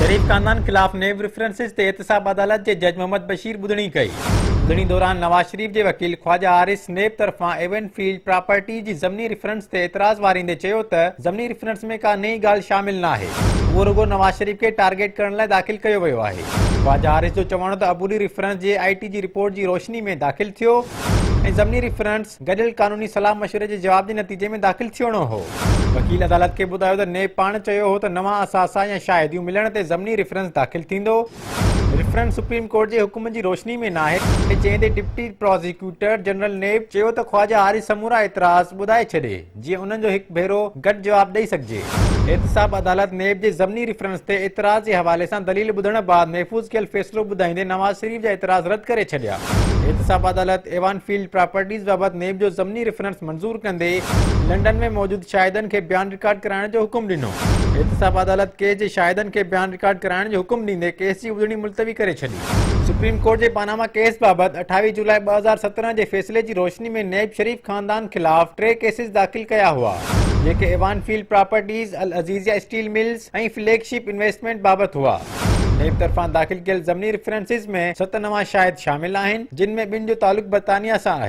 شريف خاندان خلاف NAB references تي احتساب عدالت جي جج محمد بشير ٻڌڻي ڪئي. ٻڌڻي دوران نواز شريف جي وڪيل خواجه حارث نيب طرفان ايون فيلڊ پراپرٽي جي ضمني ريفرنس تي اعتراض واريندي چيو ته ضمني ريفرنس ۾ ڪا نئين ڳالهه شامل ناهي، اهو رڳو نواز شريف کي ٽارگيٽ ڪرڻ لاء داخل ڪيو ويو آهي. خواجه حارث جو چوڻ هو ته عبوري ريفرنس جي آء ٽي جي رپورٽ جي روشني ۾ داخل ٿيو ۽ ضمني ريفرنس گڏيل قانوني صلاح مشوري جي جواب جي نتيجي ۾ داخل ٿيڻو هو. وڪيل عدالت کي ٻڌايو ته نيب پاڻ چيو هو ته نوان اثاثا يا شاهديون ملڻ تي ضمني ريفرنس داخل ٿيندو، ريفرنس سپريم ڪورٽ جي حڪم جي روشني ۾ ناهي، جنهن تي ڊپٽي پراسيڪيوٽر جنرل نيب چيو ته خواجه حارث سمورا اعتراض ٻڌائي ڇڏي، جيئن انهن جو هڪ ڀيرو گڏ جواب ڏئي سگهجي. احتساب عدالت نيب جي ضمني ريفرنس تي اعتراض جي حوالي سان دليل ٻڌڻ بعد محفوظ ڪيل فيصلو ٻڌائيندي نواز شريف جا اعتراض رد ڪري ڇڏيا. احتساب عدالت ايوان فيلڊ پراپرٽيز بابت نيب جو ضمني ريفرنس منظور ڪندي لنڊن ۾ موجود شاهدن کي بيان رڪارڊ ڪرائڻ جو حڪم ڏنو. احتساب عدالت ڪيس جي شاهدن کي بيان رڪارڊ ڪرائڻ جو حڪم ڏيندي ڪيس جي ٻڌڻي ملتوي ڪري ڇڏي. سپريم ڪورٽ جي پاناما ڪيس بابت 28 جولاء 2017 جي فيصلي جي روشني ۾ نيب شريف خاندان خلاف ٽي ڪيسز داخل ڪيا هئا، جيڪي ايوان field properties, Al Azizia steel mills ۽ flagship investment بابت هئا. نيب طرفان داخل ڪيل ضمني ريفرنسز ۾ ست نوان شاهد شامل آهن، جن ۾ ٻن جو تعلق برطانيا سان آهي.